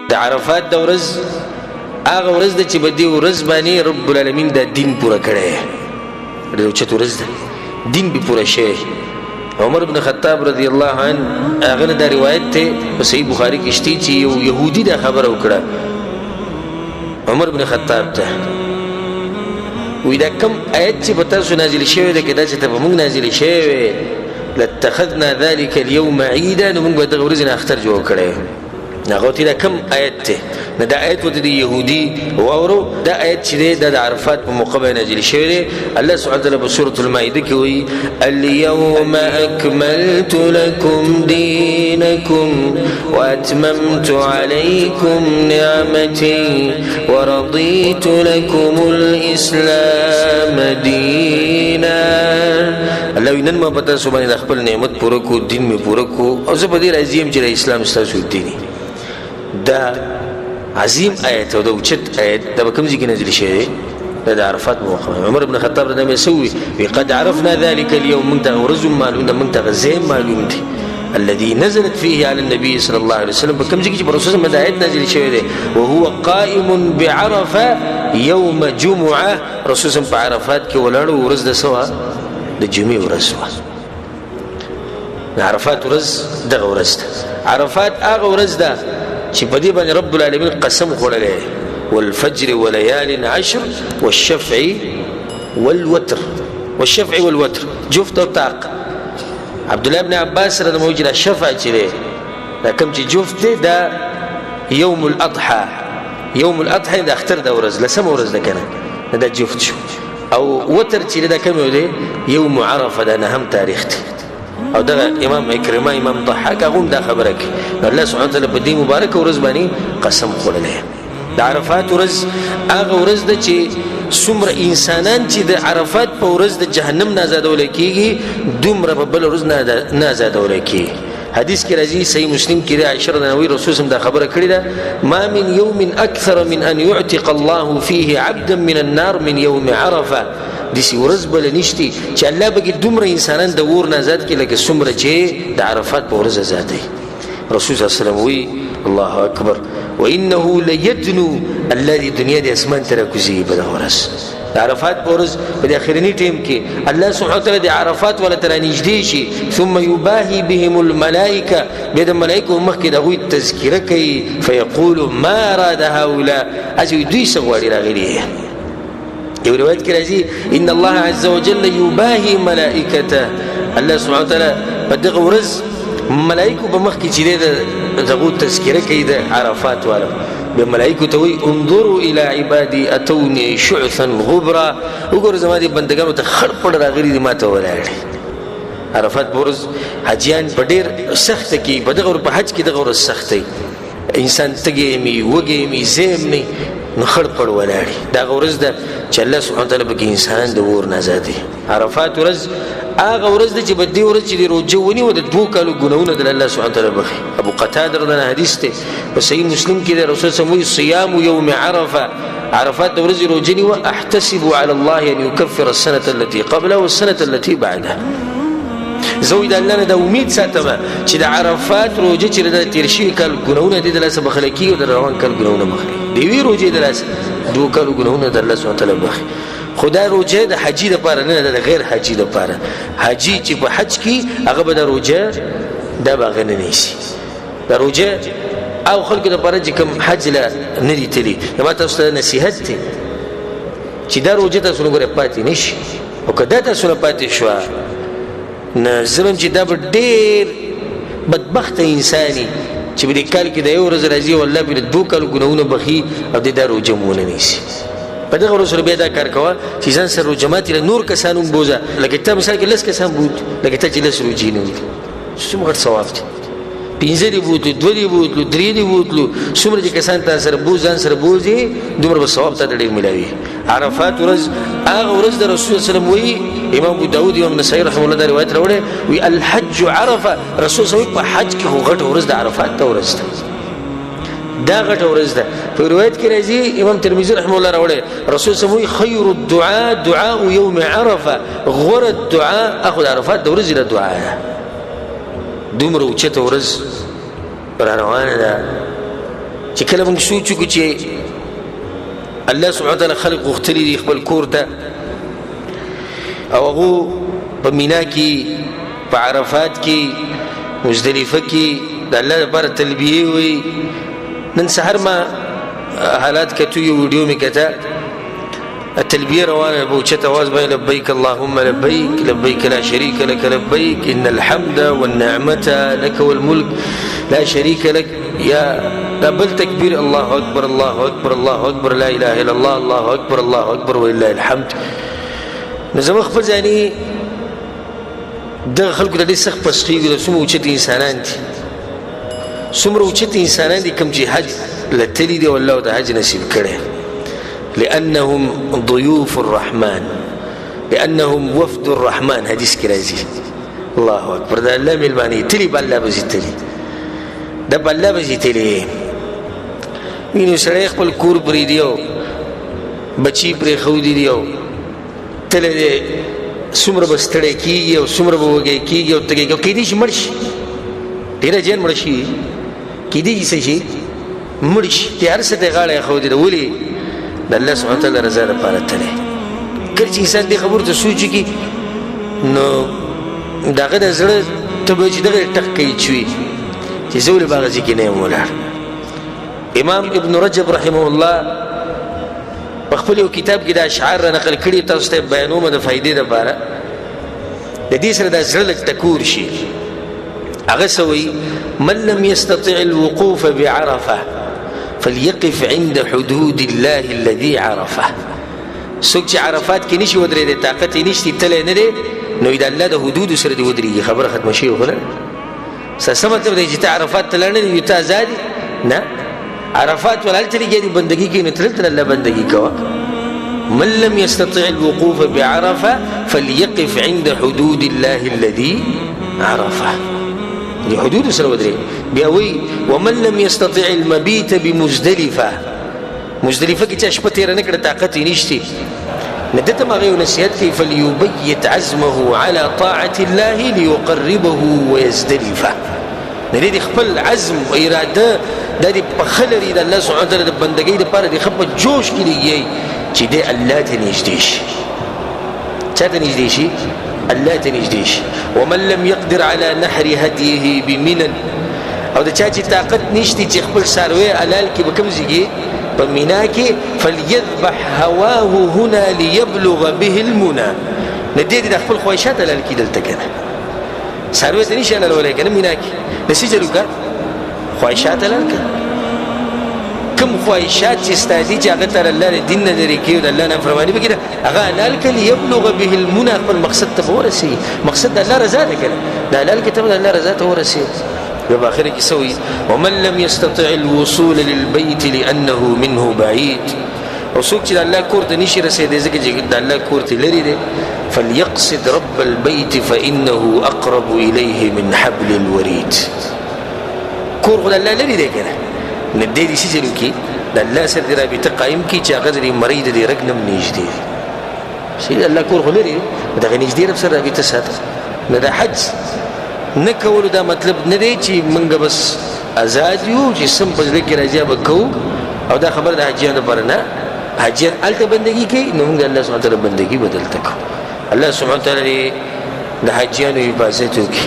د عرفات د ورځ هغه ورځ ده چې په دې ورځ باندې رب العالمین دا دین پوره کړی، ډېره اوچته ورځ ده، دین به پوره شوی. عمر بن خطاب رضی الله عنه هغه نه دا روایت دی په صحیح بخاري کې شته چې یو یهودي دا خبره وکړه عمر بن خطاب ته، وایي دا کوم آیت چې په تاسو نازل شوی دی که دا چې ته په موږ نازل شوی وی لاتخذنا ذلك اليوم عيدا، نو موږ به دغه ورځې نه اختر جوړ کړی. هغه ته دا کوم آیت دی؟ نو دا آیت ورته د یهودي واورو. دا آیت چې دی دا د عرفات په موقع باندې نازل شوی دی. الله سبحانه وتعالی په سورة المائده کې وایي اليوم اکملت لكم دينكم واتممت عليكم نعمتي ورضيت لكم الاسلام دينا. الله وایي نن ما په تاسو باندې د خپل نعمت پوره کړو، دین مې پوره کړو، او زه په دې راضي یم چې د اسلام ستاسو دین دی. دا عظیم آیت او دا اوچت آیت دا په کوم ځای کې نازل شوی دی؟ دا د عرفات موقع. عمر بن خطاب رضی الله عنه وایي وي قد عرفنا ذلك اليوم، موږ ته ورځ هم معلوم ده، موږ ته هغه ځای معلوم دی الذي نزلت فيه على النبي صلى الله عليه وسلم، په کوم ځای کې چې پر رسول الله آیت نازل شوی دی. وهو قائم بعرفه يوم جمعه، رسول الله په عرفات کې ولاړ و، ورځ د څه وه؟ د جمعې ورځ وه. د عرفات ورځ دغه ورځ ده. عرفات هغه ورځ ده چې په دې باندې رب العالمین قسم خوړلی، والفجر وليال عشر والشفع والوتر، والشفع والوتر جفت او طاق. عبد الله بن عباس رضی الله عنه شفع چې دی دا کوم چې جفت دی دا یوم الاضحى، یوم الاضحى د اختر د ورځ لسمه ورځ ده که نه، دا جفت شو. او وتر چې دا کوم یو دی یوم عرفه، دا نهم تاریخ دی. او دغه امام عکرمه امام ضحاک هغه هم دا خبره کوي. نو الله سبحانه وتعالی په دې مبارکه ورځ باندې قسم خوړلی. د عرفات ورځ هغه ورځ ده چې څومره انسانان چې د عرفات په ورځ د جهنم نه ازادول کېږي دومره په بله ورځ نه ازادول کېږي. حدیث کې راځي صحیح مسلم کې د عائشه رضی الله عنها رسول سم دا خبره کړې ده، ما من يوم اکثر من ان يعتق الله فيه عبدا من النار من يوم عرفه. داسې ورځ بله نشته چې الله به کې دومره انسانان د اور نه ازاد کړي لکه څومره چې د عرفات په ورځ ازادوي. رسول صلی الله علیه وسلم وایي الله اکبر وانه ليدنو، الله دې دنیا د اسمان ته راکوزېږي په دغه ورځ د عرفات په ورځ په دې اخرني ټیم کې الله سبحانه وتعالی د عرفات والا ته رانږدې شي. ثم يباهي بهم الملائکه، بیا د ملائکو مخکې د هغوی تذکره کوي. فیقول ما اراد هؤلاء، هسې دوی څه غواړي راغلي. یو روایت کې راځي ان الله عز وجل يباهي ملائکته، الله سبحانه وتعالی په دغه ورځ ملائکو په مخ کې چې دی د دغو تذکره کوي د عرفات والو، بیا ملائکو ته وایي انظروا الى عبادي اتوني شعثا غبرا، وګوره زما دې بندګانو ته خړ پړ راغلي دي ما ته ولاړ دي. عرفات په ورځ حاجیان په ډېر سخته کې په دغه په حج کې دغه ورځ سخته انسان تږی مي وږی مي زیم مي نو خړ پړ ولاړي. دا هغه ورځ ده چې الله سبحانه وتعالی پکې انسانان د اور نه ازادوي. عرفات ورځ هغه ورځ ده چې په دې ورځ چې د روژه ونیوه د دوو کالو ګناهونه د الله سبحانه وتعالی بخښي. ابو قتاده رضی الله حدیث دی په صحیح مسلم کې دی، رسول صلی وایي صیام یوم عرفه، عرفات د ورځې روژه نیوه احتسب على الله ان يكفر السنة التي قبله والسنة التي بعده. زه وایي د الله نه دا امید ساتم چې د عرفات روژه چې د تېر شوي کال ګناهونه دې د لاسه بخښل کېږي او د روان کال ګناهونه بخښي. د یوې روژې د لاسه دوو کالو ګناهونه د الله سبحانه وتعالی بخښي. خو دا روژه د حاجي دپاره نه ده، د غیر حاجي دپاره. حاجي چې په حج کې هغه به د روژه دا به هغه نه نیسي. دا روژه او خلکو دپاره چې کوم حج له نه دي تللي، زما تاسو ته نصیحت دی چې دا روژه تاسو نه ګوره پاتې نه شي، او که دا تاسو نه پاتې شوه نه زه وایم چې دا به ډېر بدبخته انسان وي چې په دې کال کې د یو ورځ راځي او الله پرې د دوو کالو ګناهونه بخښي او دی دا روژه هم ونه نیسي. په دغه ورځ سره بیا دا کار کوه چې ځان سره روژه ماتي له نور کسان هم بوځه، لکه ته مثال کې لس کسان بوت، لکه ته چې لس روژې نیولي څومره غټ ثواب دی. پنځه دې بوتلو، دوه دې بوتلو، درې دې بوتلو، څومره چې کسان تا سره بوځي ځان سره بوځي دومره به ثواب تا ته ډېر میلاوي. عرفات ورځ هغه ورځ د رسول الله وسلم وایي، امام ابو داود امام نسائی رحمه الله دا روایت راوړی، وایي الحج عرفه، رسول صلی په حج کې خو غټه ورځ د عرفات ته ورځ ده، دا غټه ورځ ده. په روایت کې راځي امام ترمذي رحمه الله راوړی، رسول صلی وایي خیر الدعاء دعاء یوم عرفه، غوره دعا اخو د عرفات د ورځې د دعا ده. دومره اوچته ورځ را روانه ده چې کله موږ سوچ وکړو چې الله سبحانه وتعالی خلک غوښتلي دي خپل کور ته، او هغو په مینا کې، په عرفات کې، مزدلفه کې د الله لپاره تلبیې وایي. نن سهار ما حالات کتو، یو ویډیو مې کته، التلبية روانة په اوچت اواز باندې لبیک اللهم لبیک، لبیک لا شریک لک لبیک، ان الحمد والنعمة لک والملک لا شریک لک. یا دا بل تکبیر، الله اکبر الله اکبر الله اکبر، لا اله الا الله، الله اکبر الله اکبر ولله الحمد. نو زما خپل ځاني دغه خلکو ته ډېر سخت پسخېږي، دا څومره اوچت انسانان دي، څومره اوچت انسانان دي کوم چې حج له تللي دي او الله ورته حج نصیب کړی. لأنهم ضيوف الرحمن، لأنهم وفد الرحمن، حدیث کې راځي. الله اکبر، دا الله مېلمانه تلي، په الله پسې تلي، دا په الله پسې تلي. وینو سړی خپل کور پرېږدي او بچي پرېښودي دي او تللی دی، څومره به ستړی کېږي او څومره به وږی کېږي او تږی کېږي، کېدای شي مړ شي، ډېر جن مړ شي، کېدای شي څه شي مړ شي. دې هر څه ته یې غاړه ایښودې ده، ولې؟ د الله سبحانه وتعالی رضا لپاره تللی. کله چې انسان دې خبرو ته سوچ وکړي نو د هغه د زړه ته به چې دغه ټک کوي چوي چې زه ولې په هغه ځای کې نه یم ولاړ. امام ابن رجب رحمه الله په خپل یو کتاب کې دا اشعار را نقل کړي، تاسو ته بیانوم د فایدې لپاره، د دې سره د زړه لږ ټکور شي. هغه څه وایي؟ من لم يستطع الوقوف بعرفه فليقف عند حدود الله الذي عرفه. څوک چې عرفات کې نشي ودرېدی، طاقت یې نشته، تللی نه دی، نو د الله د حدودو سره دې ودرېږي، خبره ختمه شوې خو نه. څه مطلب دی چې ته عرفات ته لاړ نه دی، ته ازاد نه، عرفات ولا هلته لګیا دي بندګي کوي، نو تل تل الله بندګي کوه. من لم يستطع الوقوف بعرفة فليقف عند حدود الله الذي عرفه. دي حدود سره ودرې. بیا وایي ومن لم يستطع المبيت بمزدلفة، مزدلفه کې چا شپه تېره نه کړه، طاقت یې نشته، نو ده ته هم هغه یو نصیحت کوي، فليبيت عزمه على طاعة الله ليقربه ويزدلفه. نو دی خپل عزم او اراده دا دې په ښه لري، د الله سبحانه وتعالی د بندګۍ دپاره دې ښه په جوش کې لګي چې دی الله ته نږدې شي. چا ته نږدې شي؟ الله ته نږدې شي. ومن لم يقدر على نحر هديه بمنن، او د چا چې طاقت نشته چې خپل څاروی حلال کړي په کوم ځای کې؟ په مینا کې. فليذبح هواه هنا ليبلغ به المنى. نو دی دې د خپل خواهشات حلال کړي دلته که نه، څاروی ته نشي حلالولی که نه مینا کې، نو څه چل وکړه؟ خواهشات حلال کړه. کوم خواهشات چې ستا دي چې هغه ته الله د دین نه لرې کوي او د الله نافرماني پکې ده، هغه حلال کړه، لیبلغ به المنى، خپل مقصد ته به ورسېږي. مقصد د الله رضا ده که نه، د حلال کړه ته به د الله رضا ته ورسېږي. بیا په آخره کې څه وایي؟ ومن لم يستطع الوصول للبيت لأنه منه بعيد، او څوک چې د الله کور ته نشي رسېدی ځکه چې د الله کور ته لرې دی، فليقصد رب البيت فإنه أقرب إليه من حبل الوريد. کور خو د الله لرې دی که نه، نو دی دې څه چل وکړي؟ د الله سره دې رابطه قایم کړي چې هغه د دې مرۍ د دې رګ نه هم نږدې دی. صحیح، الله کور خو لرې دی، دغه نږدې رب سره رابطه ساته. نو د حج نه کولو دا مطلب نه دی چې موږ بس ازاد یو چې سم په زړه کې راځي به کوو، او دا خبره د حاجیانو لپاره نه، حاجیان هلته بندګي کوي، نو موږ الله سبحانه وتعالی بندګي به دلته کوو. الله سبحانه وتعالی دې د حاجیانو حفاظت وکړي.